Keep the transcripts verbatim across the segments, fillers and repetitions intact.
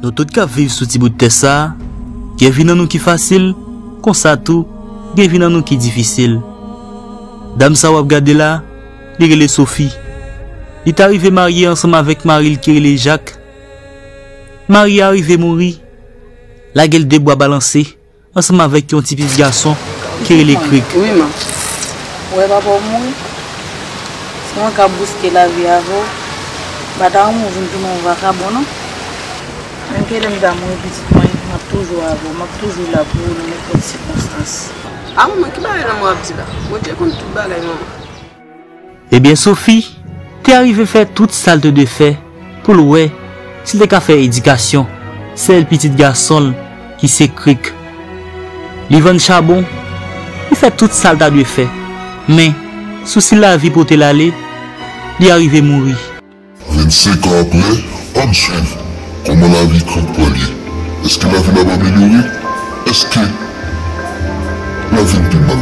Nou tout k ap viv sou ti bout tè sa a, gen vi nan nou ki fasil, konsa tou, gen vi nan nou ki difisil. Dam sa w ap gade la, li rele Sophie. Li ta rive marye ansanm avèk mari l ki rele Jak. Mari a rive mouri, lage l de bwa balanse, ansanm avèk yon ti pitit gason ki rele Krik. Wi, man. Ou wè papa w mouri? Se mwen k ap riske lavi avè w. M pa ta renmen w vin tounen yon vakabon, non. Menm ke lè m ta mouri, pitit mwen, m ap toujou avè w. M ap toujou la pou ou nan nenpòt sikonstans. A, manman, ki bagay lanmò ap di la? Bondye konn tout bagay, manman. Ebyen, Sophie te arive fè tout sa l te dwe fè pou l wè si l te ka fè edikasyon sèl pitit gason l ki se Krik. Li vann chabon, li fè tout sa l ta dwe fè, men sousi lavi pote l ale, li arive mouri. Vennsenk an apre, ann swiv kòman lavi Krik pral ye. Èske lavi l ap amelyore? Èske l ap vin pi mal?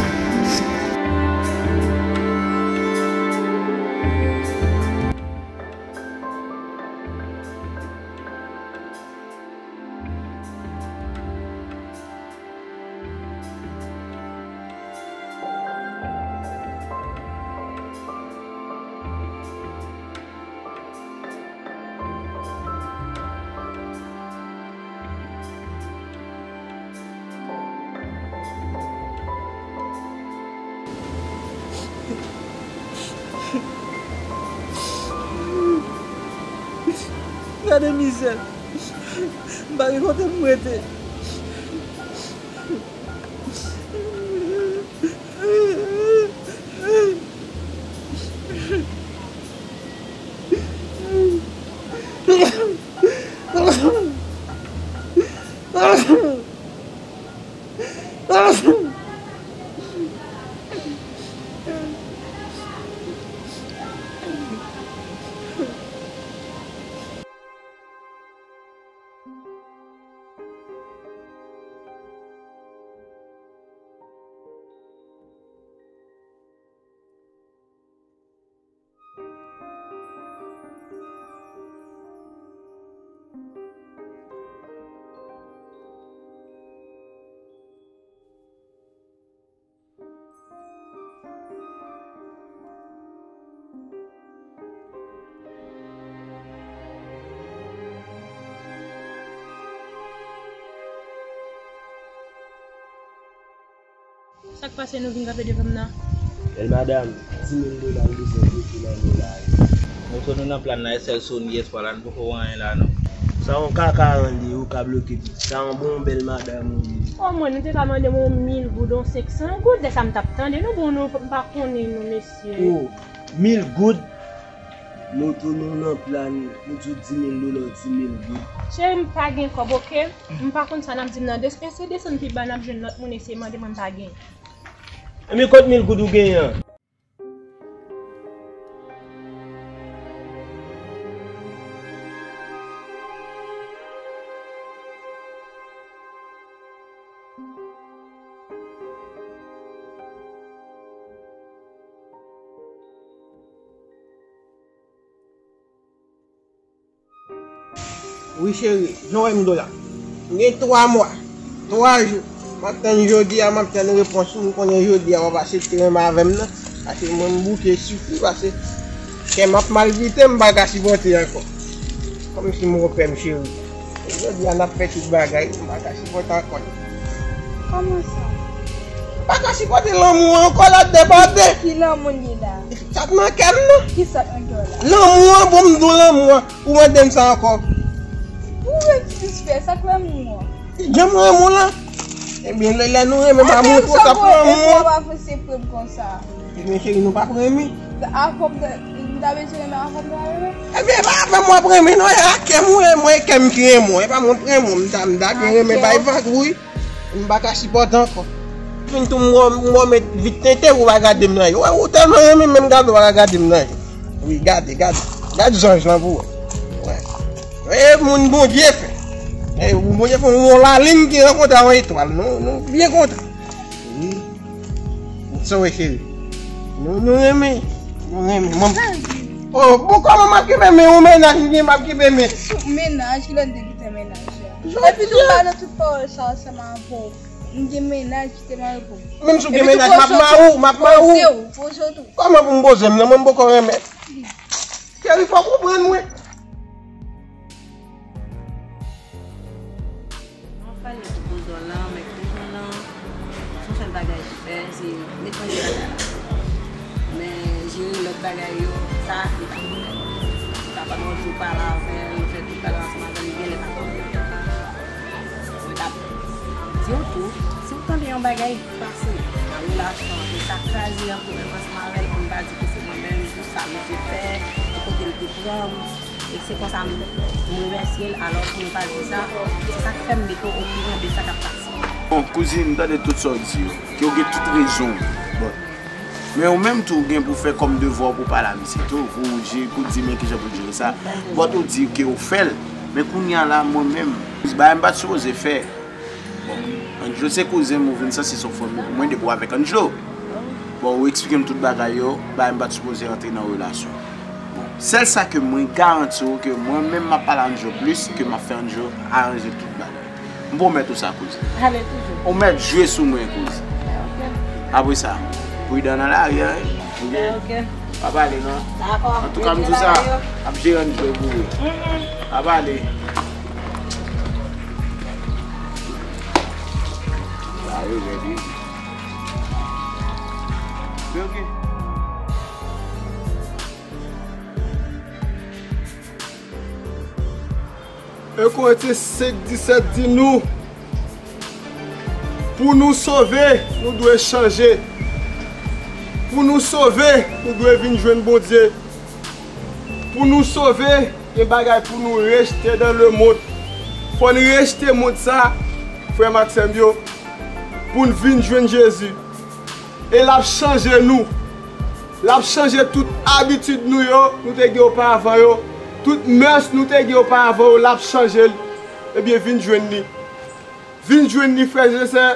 Gade mizè. M pa gen kote pou m rete. Sa k pase nou vin kanpe devan m nan? Bèl madanm, di mil dola m bezwen bloke nan men w la wi. Moto nou nan plàn nan, e sèl Sony espwa la, nou poko wè anyen la non. Sa yon kaka rande ou ka bloke tout. Sa yon bon bèl madanm ou ye. O mwen, nou te ka mande m yon mil goud, yon senk san goud, lè sa m t ap tande nou, bon nou m pa konnen nou mesye. O, mil goud? Moto nou nan plàn, nou di w di mil dola, di mil goud. Cheri, m pa gen kòb, oke? M pa konn sa n ap di m nan. Des-, eseye desann pi ba, n ap jwenn lòt moun eseye mande mwen, m pa gen. Ebyen, kot mil goud ou genyen an? Wi cheri, jan w wè m do la. M gen twa mwa, twa jou. M ap tann jodi a, m ap tann repons ou. M konnen jodi a w ap aksepte renmen avè m nan. Paske mwen m bouke soufri, paske kè m ap maltrete m, m pa ka sipòte ankò. Kòmsi m wè w pè m cheri. Jodi a n ap fè tout bagay, m pa ka sipòte ankò. Kòman sa? M pa ka sipòte lanmou an ankò, l ap debòde. Ki lanmou li la? Sa k nan kè m nan. Ki sa k nan kè w la? Lanmou an, bon m di w lanmou an. Ou mande m sa ankò. Ou menm ti fè sa k lanmou an. Jan m renmen w lan. Ebyen, lè, lè nou renmen m, amour twò sa pou lanmou an. Epi w ap avanse pre m konsa. Ebyen, cheri, nou p ap renmen. Avan m ta, m ta bezwen renmen avan m ta renmen. Ebyen, e pa avè m w ap renmen non, e ak kè m ou renmen, e kè m ki renmen w. E pa mwen k renmen w, m ta, m ta byen renmen bay vag, wi. M pa ka sipòte ankò. Fin tou m wè w, m wè w met vit tenten pou w pa gade m nan je. Wè, ou tèlman renmen m, menm gade w pa ka gade m nan je. Wi, gade, gade. Gade zanj lan pou wè. Wè. E moun Bondye fè. E Bondye fè yon lalin ki rankontre ak yon etwal. Nou, nou byen kontan. Wi. Sa w wè cheri. Nou, nou renmen. Nou renmen. Mwen. O, bon, kòman m ap kenbe men yon mennaj, li gen m ap kenbe men. Sou mennaj, kilè n te kite mennaj? Epi tou, m pa nan tout pawòl sa ansanm avè w. M gen mennaj ki te mare pou m. Menm si w gen mennaj, m ap mare w, m ap mare w. Poze w, poze w tou. Kòman pou m poze m nan? Mwen, m poko renmen. Cheri, fò w konprann mwen. Mwen ap pale sou Bondòl lan, men Bondòl lan, se yon sèl bagay li fè, se netwaye lakay la. Men jere lòt bagay yo, sa, li pa pwoblèm. Li kapab yon jou pale avè l, fè tout bagay ansanm avè l, li genlè pa konprann. Mwen t ap di w tou, si w tande yon bagay ki pase nan relasyon an, e sa kraze yon pwoblèm ansanm avè l, pou n pa di ke se mwen menm, pou sa misye fè, pou kote l te pran m, e se konsa m, m remèsye l, alò pou nou pa di sa, se sa k fè m mete w okouran de sa k ap pase. Bon, kouzin, m tande tout sa w di yo, ke w gen tout rezon w. Bon. Men ou menm tou, ou gen pou fè kòm devwa w pou pale a misye tou, pou w je-, pou di men kijan pou l jere sa. Bon, ou di ke w fè l, men kounye a la, mwen menm, bagay m pa t sipoze fè. Bon, Angelo se kouzen m, ou vin sanse se yon frè m, pou mwen depi w avèk Angelo. Bon, ou eksplike m tout bagay yo, bagay m pa t sipoze rantre nan relasyon. Bon, sèl sa ke mwen garanti w, ke mwen menm m ap pale a Angelo plis, ke m ap fè Angelo aranje tout bagay. M pwomèt ou sa, kouzin. Ale toujou. Ou mèt jwe sou mwen, kouzin. Ok. Apre sa, pridan nan lari a, wi. Ok. Pa pale, non? Dakò. Antouka, m di w sa, ap jere Angelo pou ou. Mm-mm. Pa pale. Sa yo rèd, wi. Men ok. Enkorentyen senk disèt di nou, pou nou sove, nou dwe chanje. Pou nou sove, nou dwe vin jwenn Bondye. Pou nou sove, gen bagay pou nou rejte dans le monde. Fò n rejte mond sa, frè m ak sè m yo, pou n vin jwenn Jezi. E l ap chanje nou. L ap chanje tout abitid nou yo, nou te gen oparavan yo. Tout mès nou te gen oparavan yo, l ap chanje l. Ebyen, vin jwenn li. Vin jwenn li, frè e sè,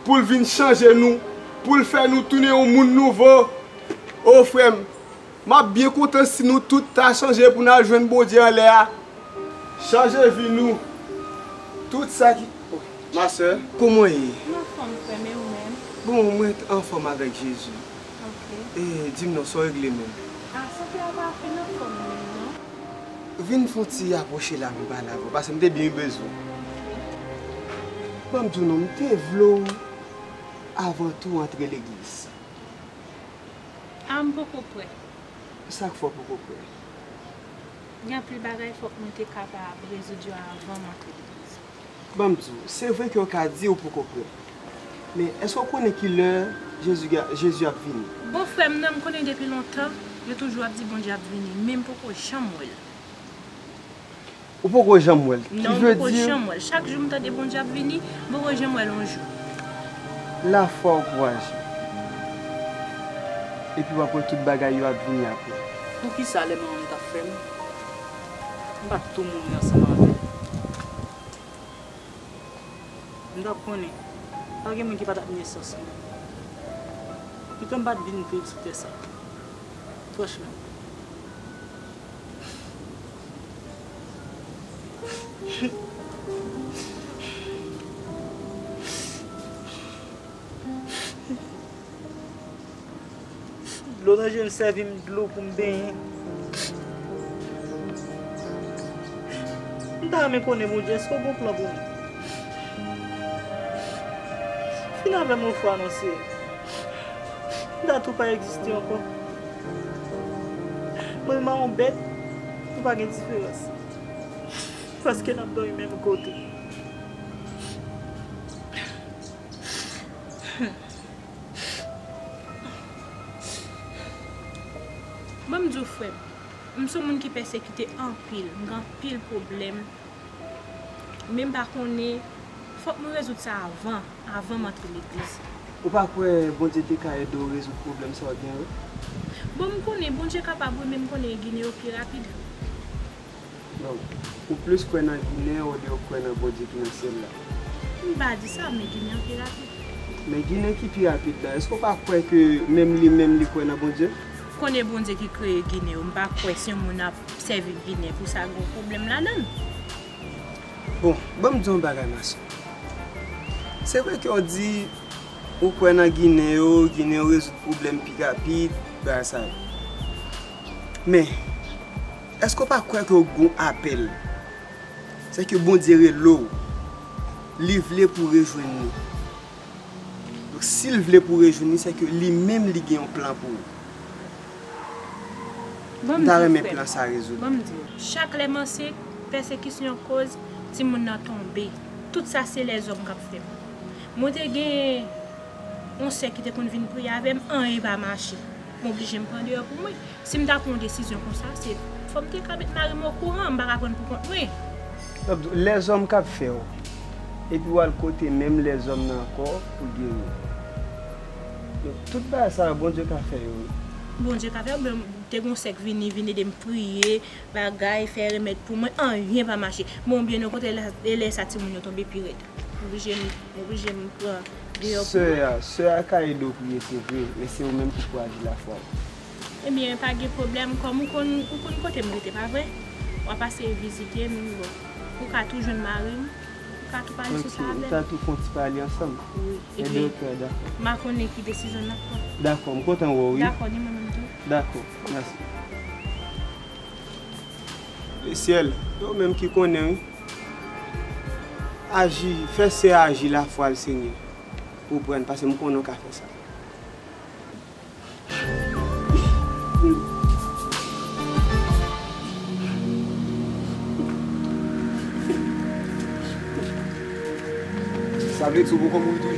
pou l vin chanje nou, pou l fè nou tounen yon moun nouvo. O, frè m, m ap byen kontan si nou tout ta chanje pou n al jwenn Bondye anlè a. Chanje vi nou. Tout sa ki, oh, ma sè, kòman w ye? M anfòm, frè m, e ou menm? Bon, mwen t anfòm avèk Jezi. Ok. E, di m non, sa w regle menm? A, sante a pa fin anfòm menm, non. Vin fè yon ti apwoche la pou m pale avè w, paske m te byen bezwen w. Ban m di w non, m te vle w avan tou antre legliz. A, m poko prè. Sa k fè w poko prè? Gen anpil bagay fòk mwen te kapab rezoud yo avan m antre legliz. Ban m di w, se vre ke w ka di w poko prè. Men èske w konnen kilè Jezi ga-, Jezi ap vini? Bon, frè m nan, m konnen depi lontan, yo toujou ap di Bondye ap vini, men m poko janm wè l. Ou poko janm wè l. Non, m poko janm wè l. Chak jou m tande Bondye ap vini, m poko janm wè l yon jou. Lafwa w ankouraje. Epi w ap wè tout bagay yo ap vini apre. Poukisa lè manman m t ap fè m, m pa t tou mouri ansanm avè l? M t ap konnen, pa gen moun ki pa t ap nesans mwen. Pito m pa t vin viv sou tè sa. Franchman. Dlo nan je m sèvi m dlo pou m benyen. M ta renmen konnen, Bondye, èske w gen yon plan pou mwen? Fin avè m yon fwa non, Seyè. M ta tou pa egziste ankò. Mwen menm ak yon bèt, nou pa gen diferans. Paske n ap dòmi menm kote. Mwen, m di w, frè m, m se yon moun ki pèsekite anpil, m gen anpil pwoblèm, men m pa konnen, fòk mwen rezoud sa avan, avan m antre legliz. Ou pa kwè Bondye te ka ede w rezoud pwoblèm sa w gen yo? Bon, m konnen Bondye kapab, wi, men m konnen e Ginen yo pi rapid. Donk, ou plis kwè nan Ginen olye w kwè nan Bondye ki nan syèl la? M pa di sa, men Ginen an pi rapid. Men Ginen ki pi rapid la, èske w pa kwè ke menm li menm li kwè nan Bondye? Konnen Bondye ki kreye Ginen yo, m pa kwè si yon moun ap sèvi Ginen pou sa gen yon pwoblèm ladan l. Bon, ban m di yon bagay, ma sè. Se vre ke w di ou kwè nan Ginen yo, Ginen yo rezoud pwoblèm pi rapid, bagay sa yo. Men, èske w pa kwè ke w gen yon apèl? Se ke Bondye rele w, li vle pou w rejwenn li. Donk, si l vle pou w rejwenn li, se ke li menm li gen yon plan pou ou. Bon, m ta renmen plan sa rezoud. Bon, m di w. Chak lè m ansent, pèsekisyon koz timoun nan tonbe. Tout sa se lèzòm k ap fè m. Mwen te gen yon sè ki te konn vin priye avè m, anyen pa mache. M oblije m pran deyò pou mwen. Si m ta pran yon desizyon konsa, se fò m te ka met mari m okouran, m pa ka pran l pou kont mwen. Donk, lèzòm k ap fè w. Epi w al kote menm lèzòm nan ankò pou l geri w. Donk, tout bagay sa yo, Bondye ka fè yo, wi. Bondye ka fè, men te gon sè k vini, vin ede m priye, bagay, fè remèd pou mwen, anyen pa mache. Bon, byen okontrè, lè, e lè sa timoun yo tonbe pi rèd. M oblije m, m oblije m pran deyò pou mwen. Sè a, sè a ka ede w priye, se vre, men se ou menm ki pou aji lafwa w. Ebyen, pa gen pwoblèm, kòm ou konn, ou konn kote m rete, pa vre? W a pase vizite m, bon, ou ka tou jwenn mari m, ou ka tou pale sou sa avè m. Tranquille, nou ta tou fè yon ti pale ansanm. Wi, epi, m a konnen ki desizyon n ap pran. Dakò, m kontan wè w, wi. Dakò, ni mwen menm tou. Dakò, mèsi. Lesyèl, yo menm ki konnen, wi. Aji, fè sè a aji lafwa l, Senyè. Konprann, paske m konnen w ka fè sa. Sa vle di ou poko mouri tou?